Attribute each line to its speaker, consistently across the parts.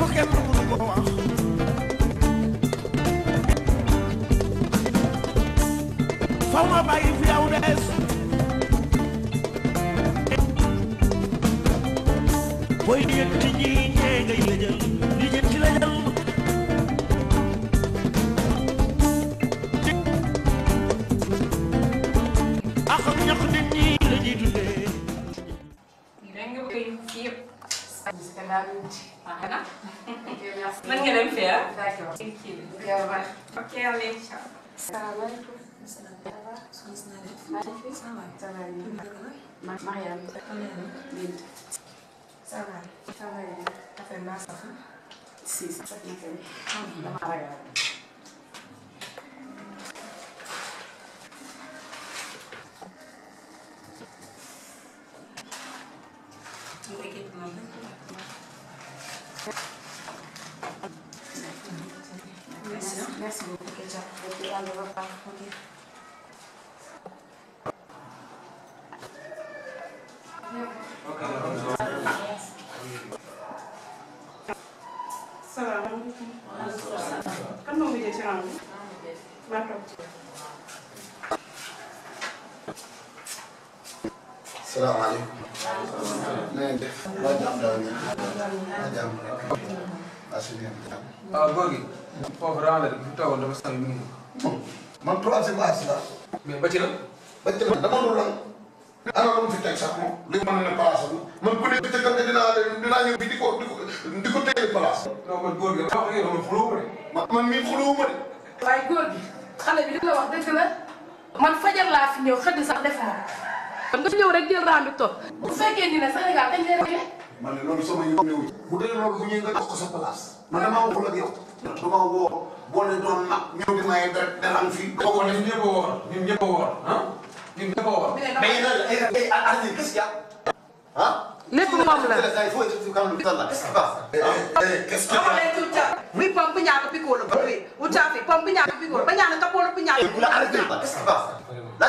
Speaker 1: ko kenn mënu ko wax faw ma bàyyi fi aw des booy lijjanti ñi ñee ngay lëjal lijjanti lëjal ak ñax nit ñi la ñuy dundee
Speaker 2: mën nga dem fii ah.
Speaker 3: D'accord.
Speaker 2: Ok, allez, ciao.
Speaker 3: Salaamaaleykum. Mariam. Bint. Ça va. Ça va. Affaire naa sax. Si sax na kay. Dama ragal. Merci beaucoup, Ketia. Yàlla ba baax.
Speaker 4: Salaamaaleykum. Kan moo mujjee ci rang bi? Maa toog ci.
Speaker 5: Salaamaaleykum. Na ngeen def. waa jàmm daal ngeen. waa jàmm rek.
Speaker 6: waaw góor gi. foofu rawale rek fi toogoon dafa sang mi ngi.
Speaker 5: man troisième âge la.
Speaker 6: mais ba ci la.
Speaker 5: ba ci la dama dul lan. ana lu mu fi teg sax moom. li mu mën a ne place am man ku nekk ca nga dinaa ñëw bi di ko téye place.
Speaker 6: non man góor gi wax dëgg yàlla man xulóo de.
Speaker 5: man mii xulóo ma de.
Speaker 3: waaye góor gi xale bi li la wax dëgg la man fajar laa fi ñëw xëdd sax defuma ko. nga ñëw rek jël raam bi toog. bu fekkee ni ne Sénégal dañ lay rek.
Speaker 5: man de loolu sama yoon ñëw bu dee loolu bu ñëwee nga jox ko sa place. man damaa waxul ak yow. dama woo boo leen doon nag ñëw di maye dara fii.
Speaker 6: boo ko ñun ñëpp a woor ñun ñëpp a woor ah ñun ñëpp a woor.
Speaker 5: mais yéen a qu'est-ce qu'il y a ah.
Speaker 3: lépp moom la.
Speaker 5: Qu'est-ce qu'il y a?
Speaker 7: Oui, pompe ñaaka piccolo ba oui. Utafi pompe ñaaka piccolo ba ñaaka kapolo ba ñaaka.
Speaker 5: Vous l'arrêtez pas, qu'est-ce qui se passe? Là,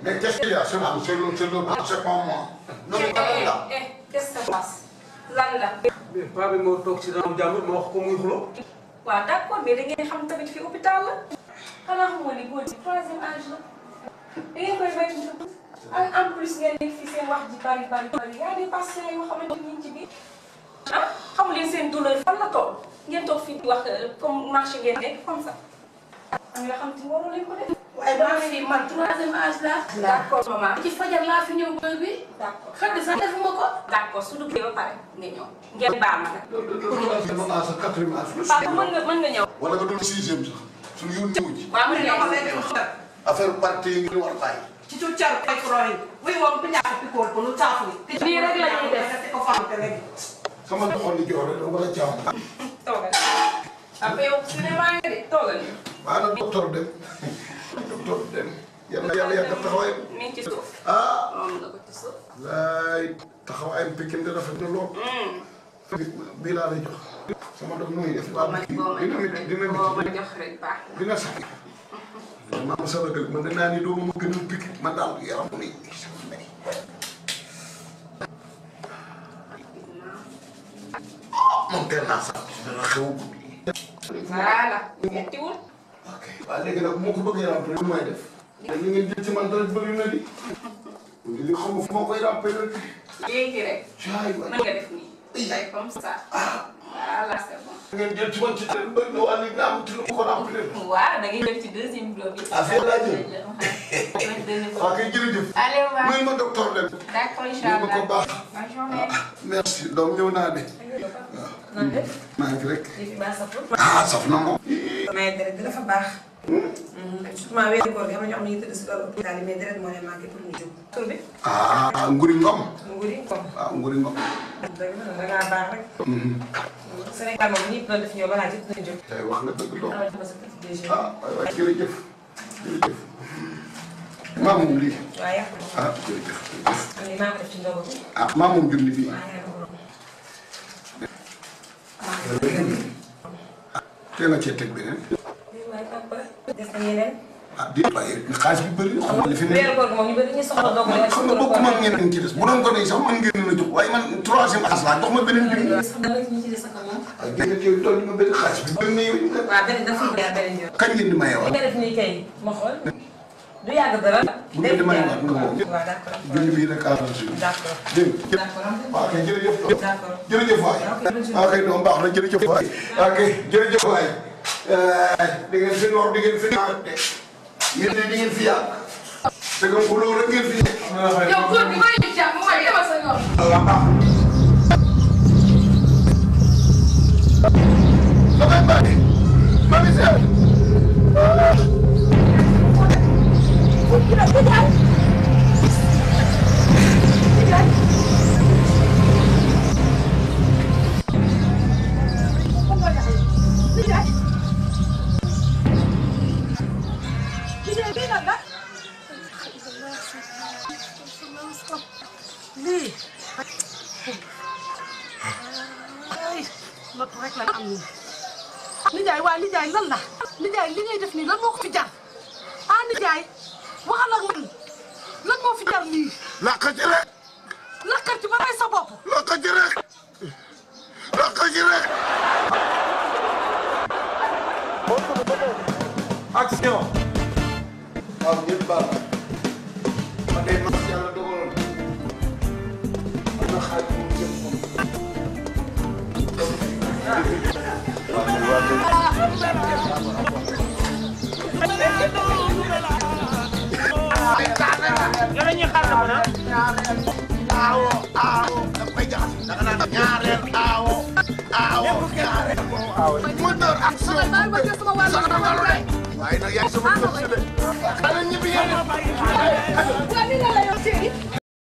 Speaker 5: mais qu'est-ce qu'il y a? C'est pas moi. Non, mais pas là.
Speaker 2: Qu'est-ce qui se passe? Lan la.
Speaker 6: mais paa bi moo toog ci rang jàmbur ma wax ko muy xulóo.
Speaker 2: waaw d'accord mais da ngeen xam tamit fi hôpital la. xanaa xamoo ni góor ci troisième âge la. da ngeen koy may en plus ngeen nekk fi seen wax ji bari. y a des patients yoo xamante ni ñu ci biir. ah xamu leen seen douleur fan la toll ngeen toog fii di wax comme marché ngeen nekk comme ça. am yoo xam te waroo leen ko def.
Speaker 3: waaye maa fi man troisième âge la.
Speaker 2: d'accord maman.
Speaker 3: ci fajar laa fi ñëw bër bi.
Speaker 2: d'accord
Speaker 3: xëdd sax defuma ko.
Speaker 2: d'accord su duggee ba pare nga ñëw. ngeen baal ma nag. papa mën nga ñëw.
Speaker 5: wala nga doon sixième sax suñu yoon ñëw ci.
Speaker 2: waaw mën nga
Speaker 5: affaire parti yi ngi war a bàyyi.
Speaker 7: Ci tu car ay croy. Oui, won bu ñaaka piccolo ko lu taafu.
Speaker 3: lii rek la ñuy def.
Speaker 7: Ko faante rek.
Speaker 5: sama doxal li jox rek dama la jàmm.
Speaker 2: toogal. après yow cinéma nga de toogal.
Speaker 5: waaw nag docteur dem docteur dem. yàlla yàgg taxawaayam.
Speaker 2: mi ngi ci suuf.
Speaker 5: ah.
Speaker 2: moom la ko ci suuf.
Speaker 5: laay taxawaayam Pikine de rafet na lool. bii laa lay jox. sama doom nu muy def. waaw
Speaker 2: boo ma jox rek baax na.
Speaker 5: dina sax. maa ma sama gën man de naa ni doo ma gënal Pikine man daal yaram mu ne. moom teel naa sax dana xew guddi.
Speaker 2: voilà. mettiwul.
Speaker 5: ok waaw léegi nag moo ko bëggee remplir lu may def. te li ngeen jël ci man dara bëri na di. li xam nga fu ma koy remplir rek.
Speaker 2: léegi rek.
Speaker 5: jaay waay
Speaker 2: mën nga def nii. day comme ça. voilà c'est bon.
Speaker 5: ngeen jël ci man ci bëri na waa léegi naa am ci lu ko remplir.
Speaker 2: waaw da ngay dem ci deuxième bloc bi.
Speaker 5: ah fii laa jël. waaw kay jërëjëf.
Speaker 2: allez au revoir.
Speaker 5: muy ma docteur dem.
Speaker 2: d'accord inchallah.
Speaker 5: ñu ko baax.
Speaker 2: bonne journée.
Speaker 5: merci donc ñëw naa de.
Speaker 7: Nan def?
Speaker 5: maa ngi rek.
Speaker 7: Li ba sa pour.
Speaker 5: ah saf na moom.
Speaker 7: Mais deret dafa baax. Surtout wéru koor gi am na ñoo xam ne ñu tëdd si loolu hôpital yi mais deret moo leen manqué pour ñu jóg. Tur bi?
Speaker 5: ah Nguri Ngom.
Speaker 7: Nguri Ngom.
Speaker 5: waaw Nguri Ngom.
Speaker 7: Dëgg la da ngaa baax rek. Sénégal moom ñëpp doon def ñëw balaa jëpp nañu jóg.
Speaker 5: tey wax nga dëgg lool.
Speaker 7: Dama jox sa petit déjeuner.
Speaker 5: ah waay jërëjëf jërëjëf. maa moom lii.
Speaker 7: waaye
Speaker 5: ah jërëjëf.
Speaker 7: man li maa ko def ci ndogu bi.
Speaker 5: ah maa moom junni bii.
Speaker 7: waaye
Speaker 5: teel na cee teg beneen.
Speaker 7: waaye papa def na yeneen
Speaker 5: ah di bàyyi xaalis bi bëri xam nga li fi ne.
Speaker 7: weeru koor gi moom ñu bëri ñu soxla doog a
Speaker 5: xam nga bokk man ngeen ci des bu doon ko ne sax man ngeen la jox waaye man troisième as laa jox ma beneen bi. ah génn ci tool yi ma benn xaalis bi bëri na yow.
Speaker 7: waaw beneen dafa beneen yoon.
Speaker 5: kañ ngeen di maye waat.
Speaker 7: nga def nii kay ma xool du yàgg dara.
Speaker 5: bu ngeen di maye waat nga woo.
Speaker 7: waaw d'accord.
Speaker 5: junni bii rek àll si.
Speaker 7: d'accord.
Speaker 5: dégg nga.
Speaker 7: d'accord.
Speaker 5: waaw kay jërëjëf.
Speaker 7: d'accord.
Speaker 5: jërëjëf waay. waaw kay doom baax na jërëjëf waay. waaw kay jërëjëf waay. di ngeen fi noor di ngeen fi nawet de. yéen de di ngeen fi yàgg. te nga xuloo rek ngeen fi nekk.
Speaker 3: yow góor bi may jàpp mooy demal sa yoon.
Speaker 5: Allah baax na. damay bàyyi. maa ngi seet.
Speaker 4: lii ay loolu rek la am nii nijaay waa nijaay lan la nijaay li ngay def nii lan moo ko fi jar ah nijaay waxal ak man lan moo fi jar lii
Speaker 5: laqal ci rek.
Speaker 4: lakkar ci ba rey sa bopp
Speaker 5: laqal ci rek. laqal ci rek.
Speaker 6: action.
Speaker 5: waaw ñëpp baal ma. man de mas yàlla dogaloon. am na xaaj bu mu jëm moom. aawo aawo da koy jaxase da nga naan ñaareel aawo aawo ñaareel aawo moteur action waaye nag yaay sama kër si de xale ñibbi yéen